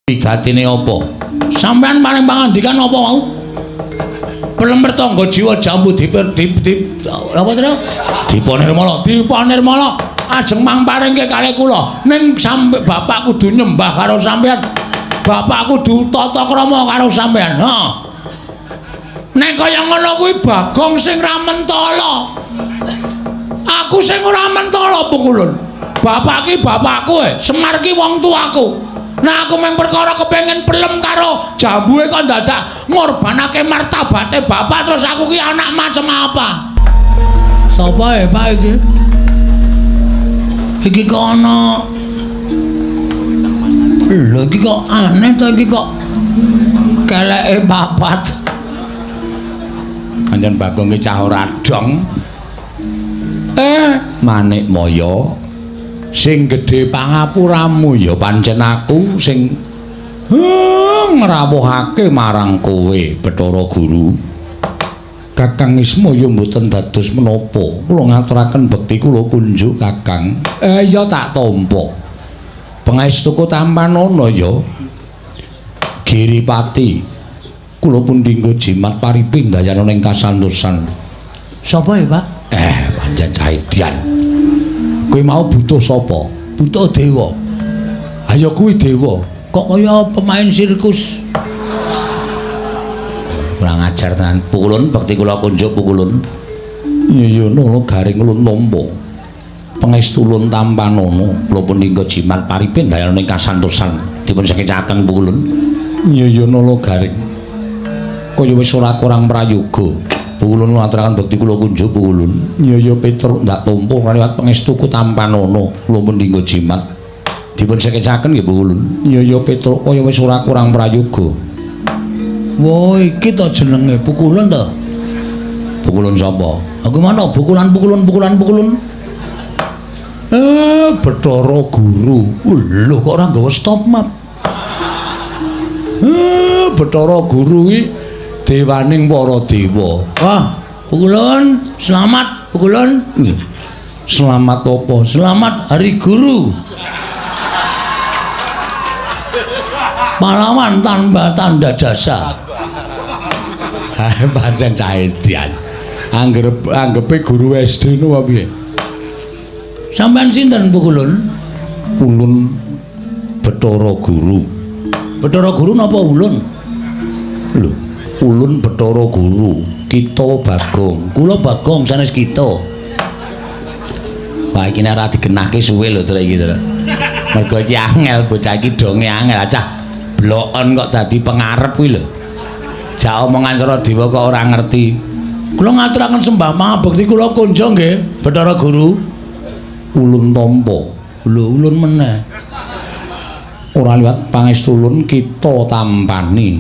Wigatine apa? Sampeyan paring pangandikan apa wau? Pelem pertangga jiwa jambu dip dip dip apa to? Dipa Nirmala, Dipa Nirmala ajeng mangparingke kalih kula. Ning sampe bapak kudu nyembah karo sampeyan. Bapak kudu tata krama karo sampeyan. Ha. Nek kaya ngono kuwi Bagong sing ra mentala. Aku sing ora mentala pukulun. Bapak ki bapakku e, Semar ki wong tuaku. Nah aku mung perkara kepengin pelem karo jambuhe kok dadak ngorbanake martabate bapak, terus aku ki anak macam apa? Sapa e Pak iki? Iki kok ana. Lho iki kok aneh to, iki kok keleke papat. Pancen Bagong ki cah ora dong. Manik Maya, sing gedhe pangapuramu ya pancen aku sing ngrawuhake marang kowe, Bathara Guru. Kakang Ismaya mboten dados menapa. Kula ngaturaken bekti kula kunjuk Kakang. Ya tak tampa. Pangestuku tampanana ya. Giripati. Kula pun dinggo jimat pariping dayana ning kasantosan. Sapa ya, Pak? Pancen Caidian. Kowe mau butuh sapa? Butuh dewa. Ayo kuwi dewa. Kok kaya pemain sirkus? Kurang ajar tenan. Pukulun bekti kula kunjuk pukulun. Iya iya nolo garing ulun tampa. Pangestu ulun tampanana. Kula pun dinggo jimat paripin dayana ning kasantosan. Dipun sekecaken pukulun. Iya iya nolo garing. Kaya wis ora kurang prayoga. Pukulun ngaturaken bekti kula kunjuk pukulun. Iya iya Petruk ndak tampa kaliwat pangestuku tampanana. Kula pun dinggo jimat. Dipun sekecaken nggih pukulun. Iya iya Petruk kaya wis ora kurang prayoga. Wah, iki to jenenge pukulun to. Pukulun sapa? Aku mana pukulan pukulun pukulan pukulun. Bathara Guru. Lho kok ora nggawa stop map. Bathara Guru iki dewaning para dewa. Wah, pukulun, selamat pukulun. Selamat apa? Selamat Hari Guru. Pahlawan tanpa tanda jasa. Pancen caedian. Angger anggepe guru SD nu apa piye? Sampeyan sinten pukulun? Ulun Bathara Guru. Bathara Guru napa ulun? Lho, ulun Bathara Guru, kita Bagong. Kula Bagong sanes kita. Wah, iki nek ora digenahke suwe lho trek iki, Trek. Mergo iki angel bocah iki donge angel cah. Blokon kok dadi pengarep kuwi lho. Jak omongan cara dewa kok ora ngerti. Kula ngaturaken sembah pangabekti kula kunjung nggih, Bathara Guru. Ulun tampa. Lho, ulun meneh. Ora liwat pangestu ulun kita tampani.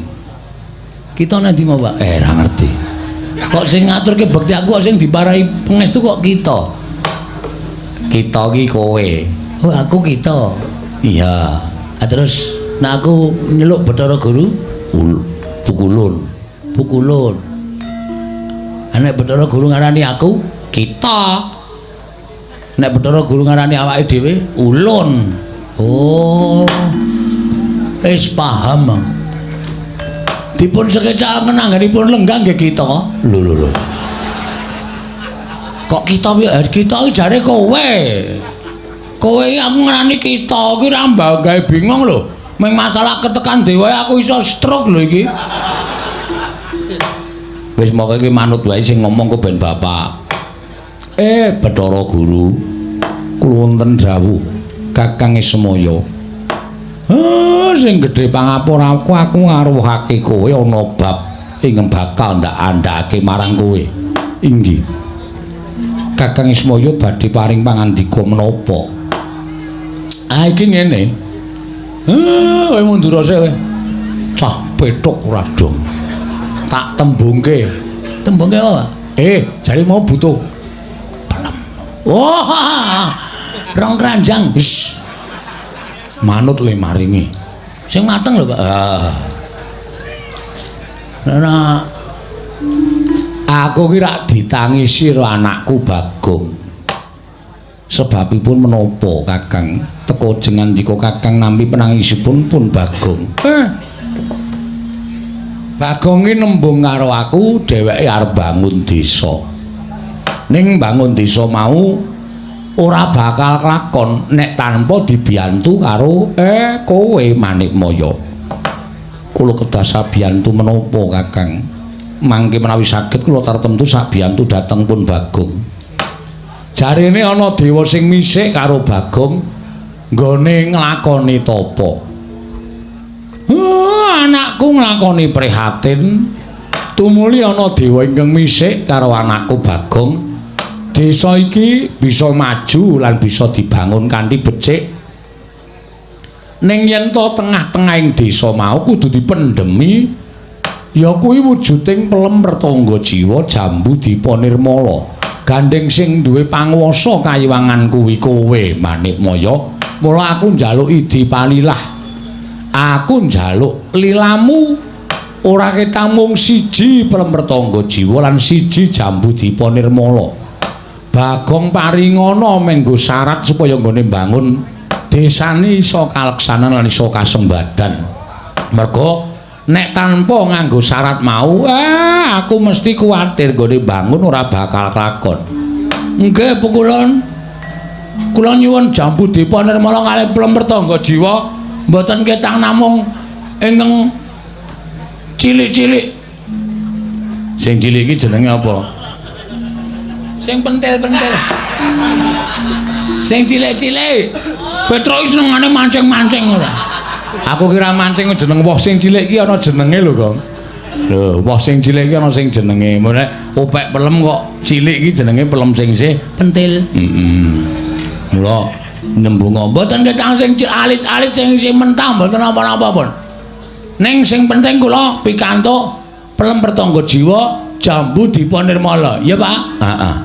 Kita nang ndi mau, Pak? Ora ngerti. Kok sing ngaturke bekti aku kok sing diparai pangestu kok kita? Kita ki kowe. Oh, aku kita. Iya. Ah, terus nek aku nyeluk Bathara Guru, pukulun. Pukulun. Nek Bathara Guru ngarani aku, kita. Nek Bathara Guru ngarani awake dhewe, ulun. Oh. Wis paham. Dipun sekecakaken anggenipun lenggah nggih kita. Lho lho lho. Kok kita piye? Kita iki jare kowe. Kowe iki aku ngarani kita iki ora gawe bingung lho. Ming masalah ketekan dewa aku iso stroke lho iki. Wis moke iki manut wae sing ngomong ku ben bapak. Bathara Guru, kula wonten dawuh Kakang Ismaya. Sing gedhe pangapuraku aku ngaruhake kowe ana bab ing bakal ndak andhake marang kowe. Inggih. Kakang Ismaya badhe paring pangandika menapa? Ah iki ngene. Kowe mundur sik kowe. Cah pethuk ora dong. Tak tembungke. Tembungke apa? Jare mau butuh pelem. Wah, rong keranjang. Wis. Manut le maringi. Sing mateng lho, Pak. Ah. Nah, aku ki rak ditangisi karo anakku Bagong. Sebabipun menapa Kakang? Teka jengandika Kakang nampi penangisipun pun Bagong. Bagong ki nembung karo aku, dheweke arep bangun desa. Ning bangun desa mau ora bakal kelakon nek tanpa dibiyantu karo kowe Manikmaya. Kula kedah sabiyantu menapa Kakang? Mangke menawi saged kula tartemtu sabiyantu dhateng pun Bagong. Jarene ana dewa sing misik karo Bagong nggone nglakoni tapa. Anakku nglakoni prihatin, tumuli ana dewa ingkang misik karo anakku Bagong. Desa iki bisa maju lan bisa dibangun kanthi becik. Ning yen to tengah-tengahing desa mau kudu dipendhemi, ya kuwi wujuding pelem pertangga jiwa jambu dipa nirmala. Gandeng sing duwe panguwasa kayiwangan kuwi kowe Manikmaya. Mula aku njaluk idi palilah. Aku njaluk lilamu ora ketang mung siji pelem pertangga jiwa lan siji jambu dipa nirmala. Bagong paringana menggo syarat supaya nggone mbangun desane iso kaleksanan lan iso kasembadan. Merga nek tanpa nganggo syarat mau, aku mesti kuwatir nggone mbangun ora bakal kelakon. Nggih, Pukulun. Kula nyuwun jambu dipa nirmala kalih pelem pertangga jiwa mboten ketang namung ingkang cilik-cilik. Sing cilik iki jenenge apa? Sing pentil-pentil. Sing cilik-cilik. Petro iki senengane mancing-mancing ora. Aku kira mancing jeneng woh sing cilik iki ana jenenge lho, Gong. Lho, woh sing cilik iki ana sing jenenge. Mune opek pelem kok cilik iki jenenge pelem sing isih pentil. Heeh. Mula nyembunga mboten ketang sing alit-alit sing isih mentah mboten napa-napa pun. Ning sing penting kula pikantuk pelem pertangga jiwa jambu dipa nirmala. Ya, Pak? Heeh.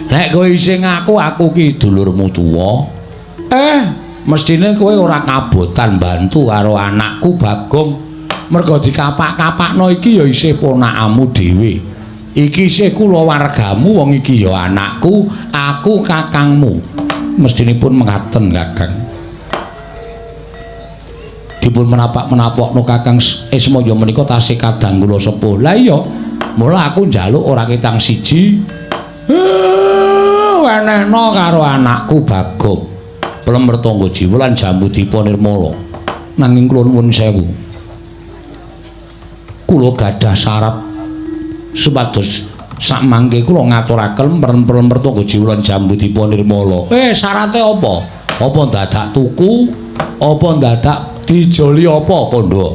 Nek kowe isih ngaku aku ki dulurmu tuwa, mestine kowe ora kabotan bantu karo anakku Bagong. Merga dikapak-kapakno iki ya isih ponakanmu dhewe. Iki isih kulawargamu, wong iki ya anakku, aku kakangmu. Mestinipun mekaten, Kakang. Dipun menapak-menapokno Kakang Ismaya menika tasih kadang kula sepuh. Lah iya, mula aku njaluk ora ketang siji. Wenehno karo anakku Bagong. Pelem mertangga jiwa lan jambu dipa nirmala. Nanging kula nuwun sewu. Kula gadah syarat supados sakmangke kula ngaturaken pelem mertangga jiwa lan jambu dipa nirmala. Syarate apa? Apa dadak tuku? Apa dadak dijoli apa kandha?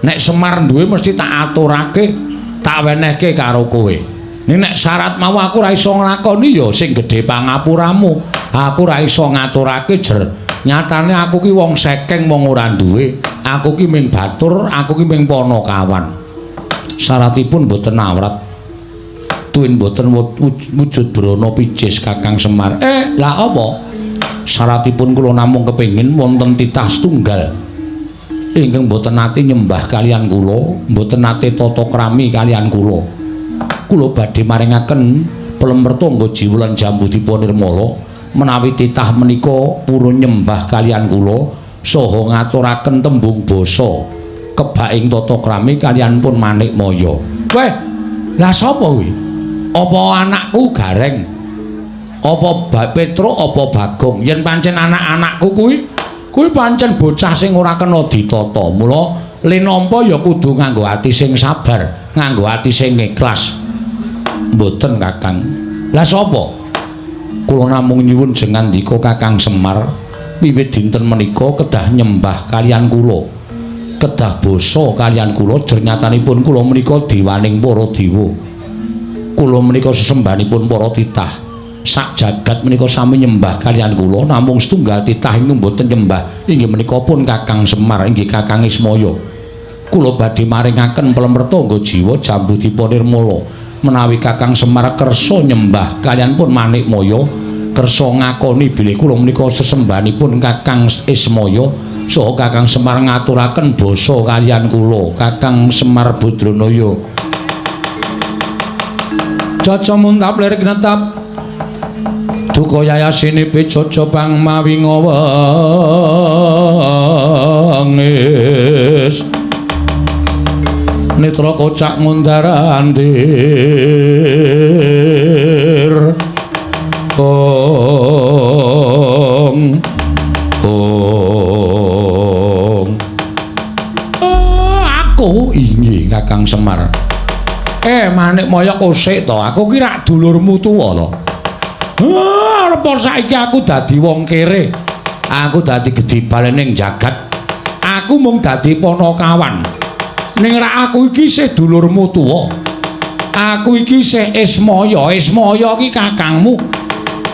Nek Semar duwe mesti tak aturake, tak wenehke karo kowe. Ning nek syarat mau aku ora iso nglakoni ya sing gedhe pangapuramu. Aku ora iso ngaturake jer. Nyatane aku ki wong sekeng, wong ora duwe. Aku ki ming batur, aku ki ming panakawan. Syaratipun mboten awrat. Tuwin mboten wujud brana picis Kakang Semar. Lah apa? Syaratipun kula namung kepengin wonten titah setunggal ingkang mboten nate nyembah kaliyan kula, mboten nate tata krami kaliyan kula. Kula badhe maringaken pelem mertangga jiwa lan jambu dipa nirmala menawi titah menika purun nyembah kaliyan kula saha ngaturaken tembung basa kebak ing tata krami kaliyan pun Manikmaya. Weh, lah sapa kuwi? Apa anakku Gareng? Apa Petruk apa Bagong? Yen pancen anak-anakku kuwi, kuwi pancen bocah sing ora kena ditata. Mula le nampa ya kudu nganggo ati sing sabar, nganggo ati sing ikhlas. Mboten, Kakang. Lah sapa? Kula namung nyuwun jengandika Kakang Semar, wiwit dinten menika kedah nyembah kaliyan kula. Kedah basa kaliyan kula, jernyatanipun kula menika dewaning para dewa. Kula menika sesembahanipun para titah. Sak jagat menika sami nyembah kaliyan kula, namung setunggal titah ingkang mboten nyembah inggih menika pun Kakang Semar, inggih Kakang Ismaya. Kula badhe maringaken pelem mertangga jiwa jambu dipa nirmala menawi Kakang Semar kersa nyembah kaliyan pun Manikmaya, kersa ngakoni bilih kula menika sesembahanipun Kakang Ismaya saha Kakang Semar ngaturaken basa kaliyan kula, Kakang Semar Badranaya. Caca muntap lirik netap Duka yayasine pejojo bang mawi ngowengis. Netra kocak ngundar-andir. Ong ong. Aku inggih Kakang Semar. Manik Maya kosek to, aku ki rak dulurmu tuwa to. Arep saiki aku dadi wong kere. Aku dadi gedhi balening jagat. Aku mung dadi panakawan. Ning rak aku iki isih dulurmu tuwa. Aku iki isih Ismaya. Ismaya ki kakangmu.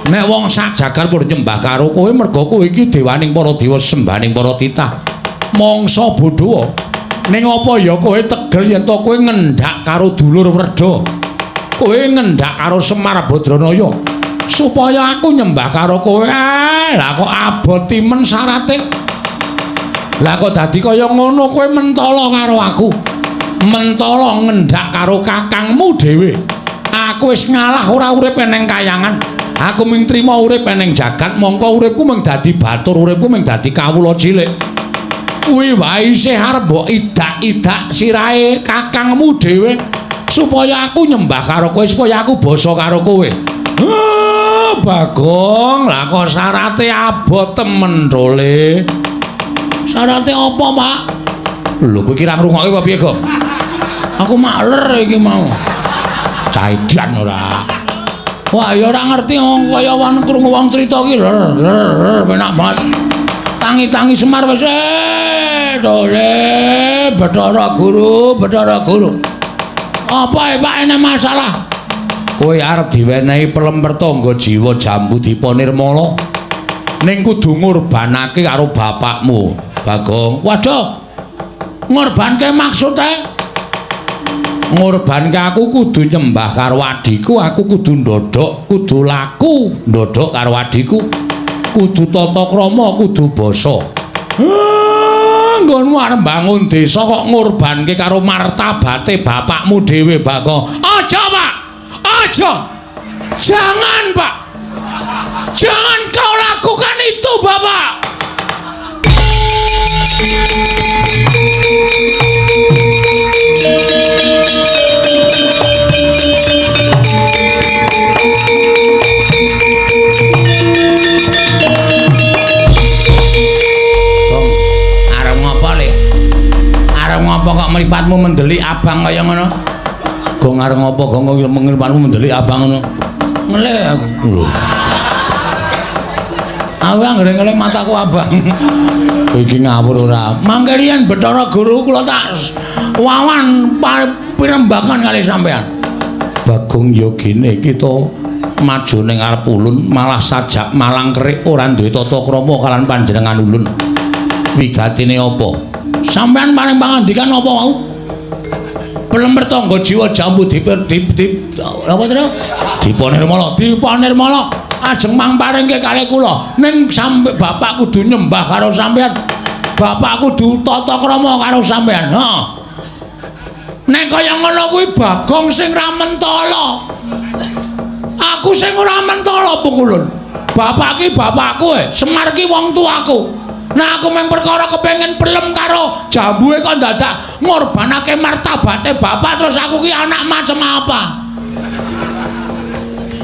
Nek wong sak jagat padha nyembah karo kowe merga kowe iki dewaning para dewa sembahaning para titah. Mangsa bodho. Ning apa ya kowe tegel yen to kowe ngendak karo dulur Werda. Kowe ngendak karo Semar Badranaya supaya aku nyembah karo kowe. Lah kok abot timen syarate. Lah kok dadi kaya ngono kowe mentala karo aku. Mentala ngendak karo kakangmu dhewe. Aku wis ngalah ora urip eneng kayangan. Aku mung trima urip eneng jagat, mongko uripku mung dadi batur, uripku mung dadi kawula cilik. Kuwi wae isih arep mbok idak-idak sirahe kakangmu dhewe supaya aku nyembah karo kowe, supaya aku basa karo kowe. Bagong, lah kok syarate abot temen to, Le. Syarate apa, Pak? Lho, kowe iki ra ngrungokke apa piye, Gong? Aku makler iki mau. Caidan ora. Wah, ya ora ngerti wong kaya wong krungu wong crita iki ler ler penak banget. Tangi-tangi Semar wis dole Bathara Guru, Bathara Guru. Apa Pak ene masalah? Kowe arep diwenehi pelem pertangga jiwa jambu dipa nirmala. Ning kudu ngurbanake karo bapakmu, Bagong. Waduh. Ngorbanke maksude? Ngorbanke aku kudu nyembah karo adhiku, aku kudu ndodhok, kudu laku ndodhok karo adhiku. Kudu tata krama, kudu basa. Nggonmu arep mbangun desa kok ngorbanke karo martabate bapakmu dhewe, Bagong. Aja, Pak. Aja. Jangan, Pak. Jangan kau lakukan itu, Bapak. Bong, arep ngopo, Le? Arep ngopo kok mripatmu mendelik abang kaya ngono? Gong arep ngopo gong kok mripatmu mendelik abang ngono? Ngelih aku. Lho. Aku anggere ngelih mataku abang. Kowe iki ngawur ora? Mangke riyen Bathara Guru kula tak wawan pirembakan kali sampean. Bagong yogine kita maju ning arep ulun malah sajak malang kerik ora duwe tata krama kalian panjenengan ulun. Wigatine apa? Sampean paring pangandikan apa wau? Pelem pertangga jiwa jambu di apa to? Dipa Nirmala, Dipa Nirmala ajeng mangparingke kalih kula. Ning sampe bapak kudu nyembah karo sampean. Bapak kudu tata krama karo sampean. Heeh. Nek kaya ngono kuwi Bagong sing ra mentala. Aku sing ora mentala pukulun. Bapak ki bapakku, Semar ki wong tuaku. Nah aku mung perkara kepengin pelem karo jambuhe kok dadak ngorbanake martabate bapak terus aku ki anak macam apa?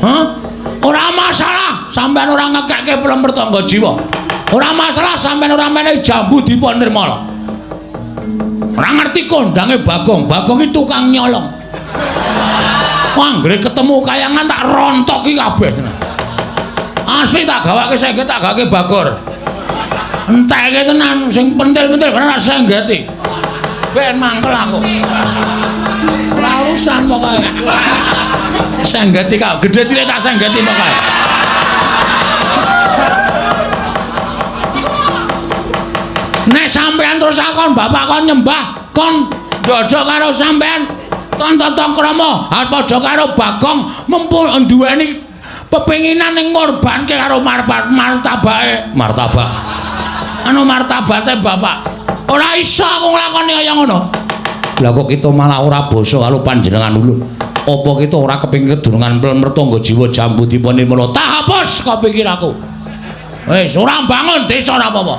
Hah? Ora masalah sampean ora ngekekke pelem pertangga jiwa. Ora masalah sampean ora menehi jambu Dipa Nirmala. Ora ngerti kondange Bagong. Bagong ki tukang nyolong. Anggere ketemu kayangan tak rontoki kabeh tenan. Asli tak gawake sengget tak gawake Bagor. Entekke tenan sing pentil-pentil bener tak senggeti. Ben mangkel aku. Ora urusan pokoke. Senggeti kok gedhe cilik tak senggeti pokoke. Nek sampean terus akon bapak kon nyembah kon ndodhok karo sampean kon tata krama padha karo Bagong mempun duweni pepenginan ning ngorbanke karo martabake martabak anu martabate bapak ora iso aku nglakoni kaya ngono. Lah kok kita malah ora basa karo panjenengan ulun. Apa kita ora kepengin kedunungan Mertangga Jiwa Jambu Dipa Nirmala? Tak hapus kok pikir aku. Wis ora bangun desa ora apa-apa.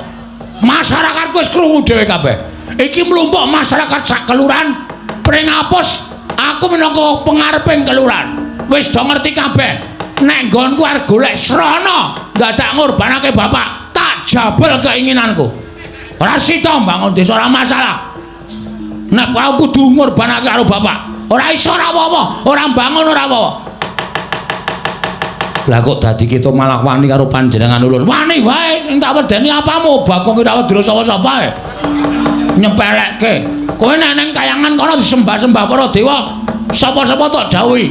Masyarakat wis krungu dhewe kabeh. Iki mlumpuk masyarakat sak kelurahan Pringapus, aku minangka pengareping kelurahan. Wis do ngerti kabeh. Nek nggonku arep golek srana dadak ngorbanake bapak, tak jabel keinginanku. Ora sida mbangun desa ora masalah. Nek aku kudu ngorbanake karo bapak, ora iso ora apa-apa, ora mbangun ora apa-apa. Lah kok dadi kita malah wani karo panjenengan ulun. Wani wae, sing tak wedeni apamu? Bagong ki ora wedya sapa-sapa ae. Nyepelekke. Kowe nek nang kayangan kono disembah-sembah para dewa, sapa-sapa tok dawuhi.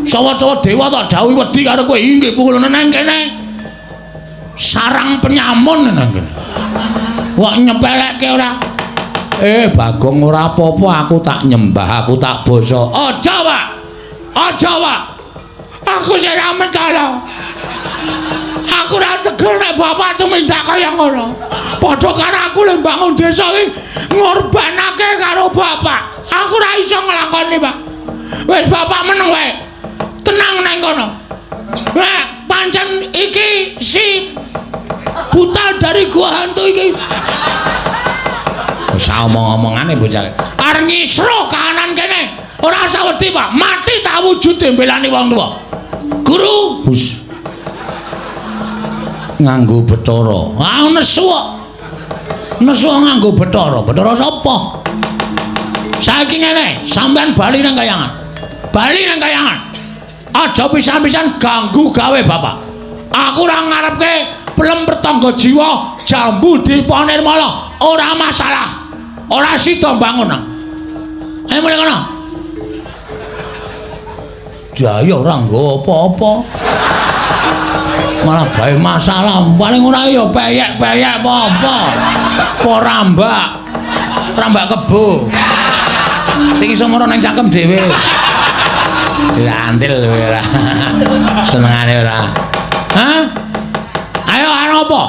Sapa-sapa dewa tok dawuhi wedi karo kowe. Inggih pukul nang kene. Sarang penyamun nang kene. Kok nyepelekke ora? Bagong ora apa-apa, aku tak nyembah, aku tak basa. Aja, Pak. Aja, Pak. Aku sing ora mentala. Aku ora tegel nek bapak tumindak kaya ngono. Padha karo aku lho mbangun desa iki ngorbanake karo bapak. Aku ora iso nglakoni, Pak. Wis bapak meneng wae. Tenang nang kono. Nek pancen iki si butal dari gua hantu iki. Wis omong-omongane bocah. Arep ngisro kahanan kene. Ora usah wedi, Pak. Mati tak wujude mbelani wong tuwa. Guru, hus. Nganggo Bathara. Ah nesu kok. Nesu nganggo Bathara. Bathara sapa? Saiki ngene, sampean bali nang kayangan. Bali nang kayangan. Aja pisan-pisan ganggu gawe bapak. Aku ora ngarepke pelem Pertangga Jiwa Jambu Dipa Nirmala. Ora masalah. Ora sida mbangun. Ayo mulih kono. Jaya ora nggawa apa-apa. Malah gawe masalah. Paling ora ya peyek-peyek apa-apa. Apa rambak. Rambak kebo. Sing iso mara nang cangkem dhewe. Diantil kowe ora. Senengane ora. Hah? Ayo ana apa?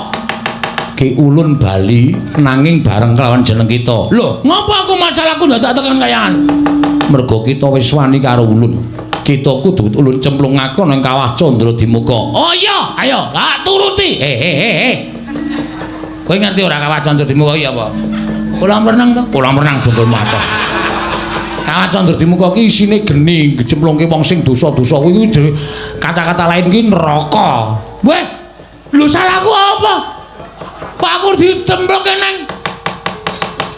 Ki Ulun bali nanging bareng kelawan jeneng kita. Lho, ngopo aku masalahku ndadak tekan kayangan? Mergo kita wis wani karo Ulun. Kita kudu ulun cemplungake nang kawah Candra Dimuka. Oh iya, ayo, tak turuti. Kowe ngerti ora kawah Candra Dimuka iki apa? Kolam renang to? Kolam renang dongkol atas. Kawah Candra Dimuka iki isine geni, cemplungke wong sing dosa-dosa kuwi kata-kata lain ki neraka. Weh, lho salahku apa? Kok aku dicemplungke nang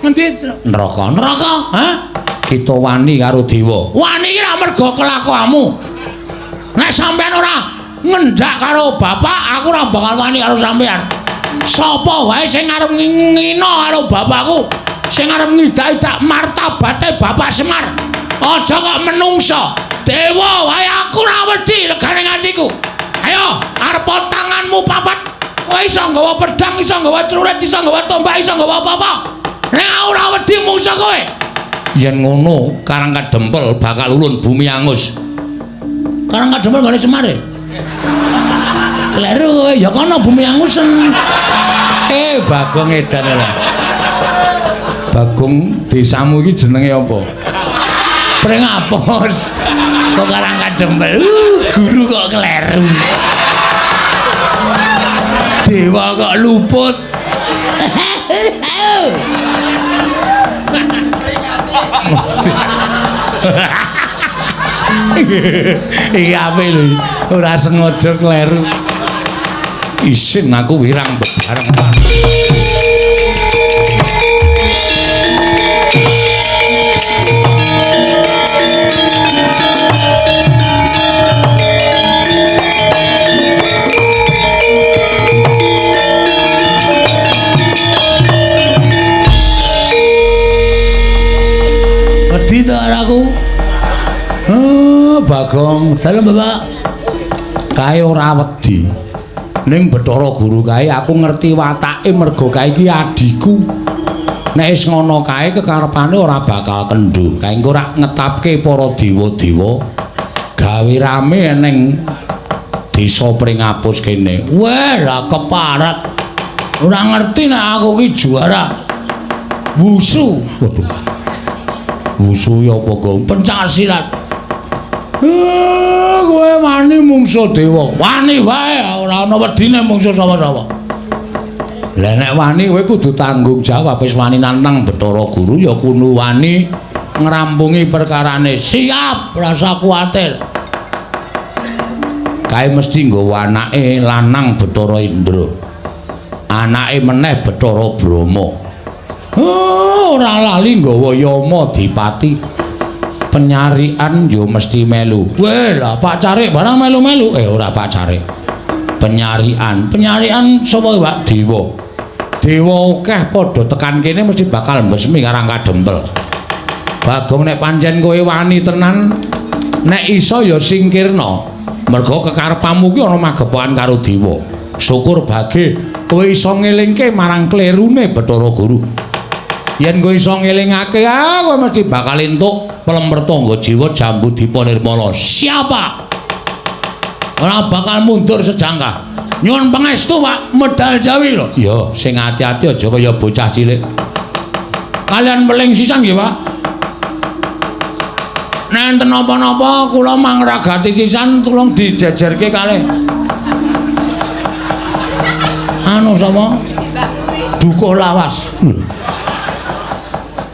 ngendi? Neraka. Neraka, hah? Kita wani karo dewa. Wani iki ra mergo kelakuanmu. Nek sampean ora ngendak karo bapak, aku ora bakal wani karo sampean. Sapa wae sing arep ngina karo bapakku, sing arep ngidak-idak martabate Bapak Semar. Aja kok menungsa. Dewa wae aku ora wedi legane atiku. Ayo, arep tanganmu papat. Kowe iso nggawa pedang, iso nggawa celurit, iso nggawa tombak, iso nggawa apa-apa. Nek aku ora wedi mungsa kowe. Yen ngono Karang Kadempel bakal ulun bumi angus. Karang Kadempel nggone Semar e. Kleru kowe, ya kono bumi angusen. Bagong edan ora. Bagong desamu iki jenenge apa? Pringapus. Kok Karang Kadempel? Guru kok kleru. Dewa kok luput. Iki ape lho, ora sengaja kleru. Isin aku wirang bebareng. Wedi to aku. Oh, Bagong, dalem Bapak. Kae ora wedi. Ning Bathara Guru kae aku ngerti watake mergo kae iki adhiku. Nek wis ngono kae kekarepane ora bakal kendho. Kae engko ora ngetapke para dewa-dewa gawe rame ning desa Pringapus kene. Weh, lah keparat. Ora ngerti nek aku ki juara wusu. Waduh. Wusu ya apa, Gong? Pencak silat. Kowe wani mungsuh dewa. Wani wae ora ana wedine mungsuh sapa-sapa. Lah nek wani kowe kudu tanggung jawab, wis wani nantang Bathara Guru ya kudu wani ngrampungi perkarane. Siap, rasa kuwatir. Kae mesti nggawa anake lanang Bathara Indra. Anake meneh Bathara Brahma. Oh, ora lali nggawa Yama Dipati. Penyarian yo mesti melu. Weh, lah Pak Carik barang melu-melu. Ora Pak Carik. Penyarian, penyarian sapa Pak? Dewa. Dewa akeh padha tekan kene mesti bakal mbesmi Karang Kadempel. Bagong nek pancen kowe wani tenan, nek iso ya singkirna. Merga kekarepanmu kuwi ana magepokan karo dewa. Syukur bage kowe iso ngelingke marang klerune Bathara Guru. Yen kowe iso ngelingake, kowe mesti bakal entuk pelem tangga jiwa Jambu Dipa Nirmala. Siapa? Ora bakal mundur sejangkah. Nyuwun pangestu, Pak, medal jawi lho. Ya, sing ati-ati aja kaya bocah cilik. Kalian weling sisan nggih, Pak. Nek enten napa-napa kula mangragati sisan tulung dijejerke kalih. Anu sapa? Dukuh lawas.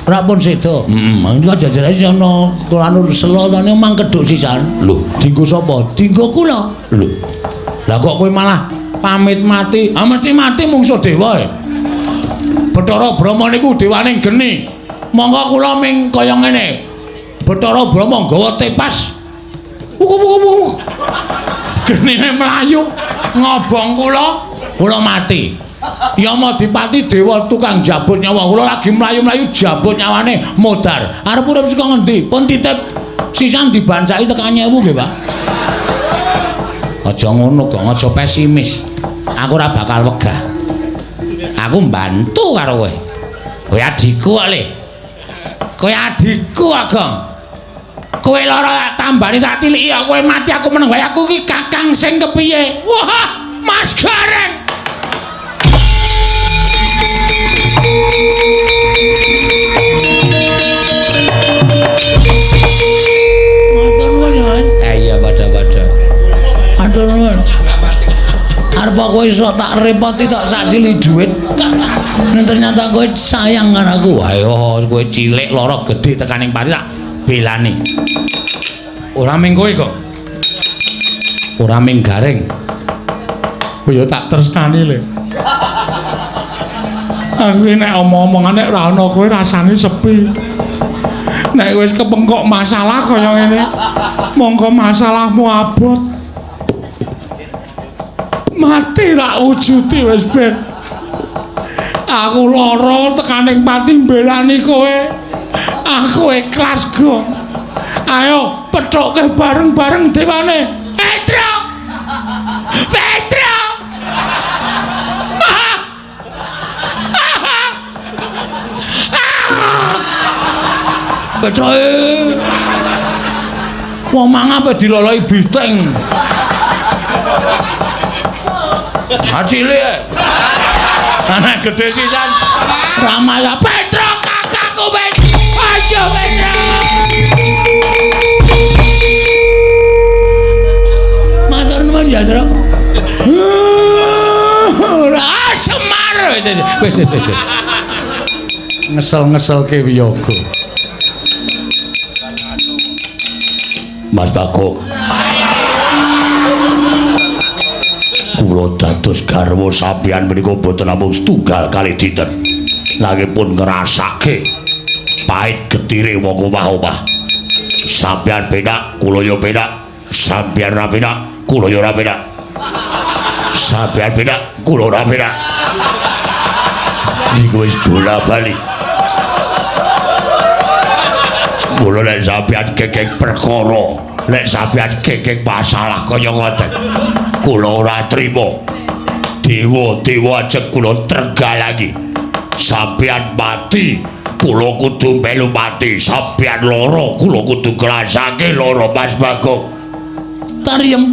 Ora pun sedo. Heeh, niku jejerane ana anu selolone mang kedhuk sisan. Lho, dinggo sapa? Dinggo kula. Lho. Lah kok kowe malah pamit mati? Ah mesti mati mungsuh dewa e. Bathara Brahma niku dewaning geni. Monggo kula ming kaya ngene. Bathara Brahma nggawa tepas. Wuku. Genine mlayu ngobong kula, kula mati. Yama Dipati dewa tukang jabut nyawa kula lagi mlayu-mlayu jabut nyawane modar. Arep urip saka ngendi? Pun titip sisan dibancaki tekan 1000 nggih, Pak. Aja ngono, Gong, aja pesimis. Aku ora bakal wegah. Aku mbantu karo kowe. Kowe adikku kok, Le. Kowe adikku, Gong. Kowe lara tak tambani tak tiliki ya kowe mati aku meneng wae. Aku iki kakang sing kepiye? Wah, Mas Gareng. Matur nuwun ya, Mas. Iya padha-padha. Matur nuwun. Arep kowe iso tak repoti tok sak sili dhuwit. Nek ternyata kowe sayang karo aku. Ayo kowe cilik lara gedhe tekaning pati tak belani. Ora ming kowe kok. Ora ming Gareng. Kowe ya tak tresnani le. Aku nek omong-omongan nek ora ana kowe rasane sepi. Nek wis kepengkok masalah kaya ngene, mongko masalahmu abot. Mati tak wujuti wis ben. Aku lara tekaning pati mbelani kowe. Aku ikhlas, Gong. Ayo pethukke bareng-bareng dewane. Petro! Petro! Pecoe. Wong mangap diloloi biteng. Ah cilik. Anak gede sisan. Ramaya Petro kakakku Petro. Ayo Petro. Matur nuwun ya, Tro. Ora Semar. Wis wis wis. Ngesel-ngeselke wiyaga. Mas Bagong, kula dados garwa sampeyan menika boten namung setunggal kali dinten, nanging pun ngrasake pait getire wong omah-omah. Sampeyan penak, kula ya penak. Sampeyan ora penak, kula ya ora penak. Sampeyan penak, kula ora penak. Niku wis bola-bali. Mula nek sampeyan kekek perkara, nek sampeyan kekek masalah kaya ngoten, kula ora trima. Dewa-dewa ajeng kula trenggalangi. Sampeyan mati, kula kudu melu mati. Sampeyan lara, kula kudu ngrasake lara Mas Bagong. Tariem.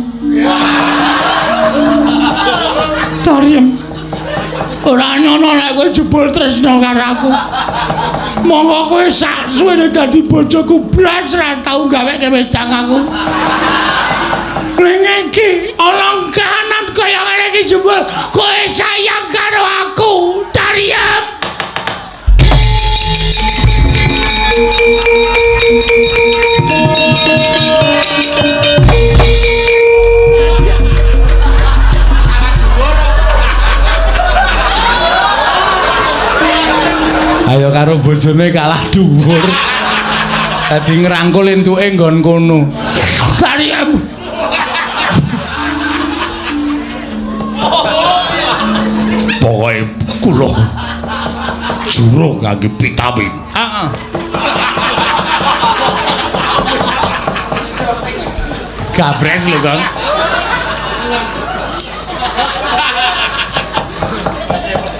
Tariem. Ora nyono nek kowe jebul tresna karo aku. Monggo kowe sak suwene dadi bojoku blas ra tau gaweke wedang aku. Ning iki ana kahanan kaya ngene iki jebul kowe sayang karo aku. Tariem. Ayo karo bojone kalah dhuwur. Dadi ngrangkul entuke nggon kono. Tariem. Pokoke kula juru ngangge vitamin. Heeh. Gabres lho, Kang.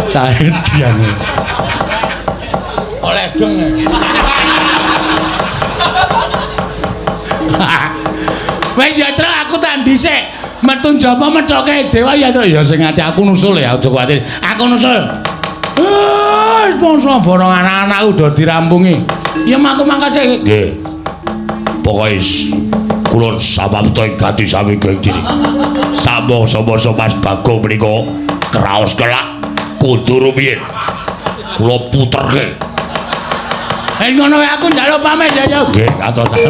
Cahe diane. Oleh deng. Wis ya Tru, aku tak dhisik. Metu njaba methoke dewa ya Tru. Ya sing ati aku nusul ya, aja kuwatir. Aku nusul. Wis mongso borong anak-anak udah dirampungi. Ya aku mangkat sik. Nggih. Pokoke kula samapta ing gati sami diri. Samangsa-mangsa Mas Bagong menika kraos kelak kudu rumiyin. Kula puterke. Eh ngono wae aku njaluk pamit ya ya. Nggih, atos-atos.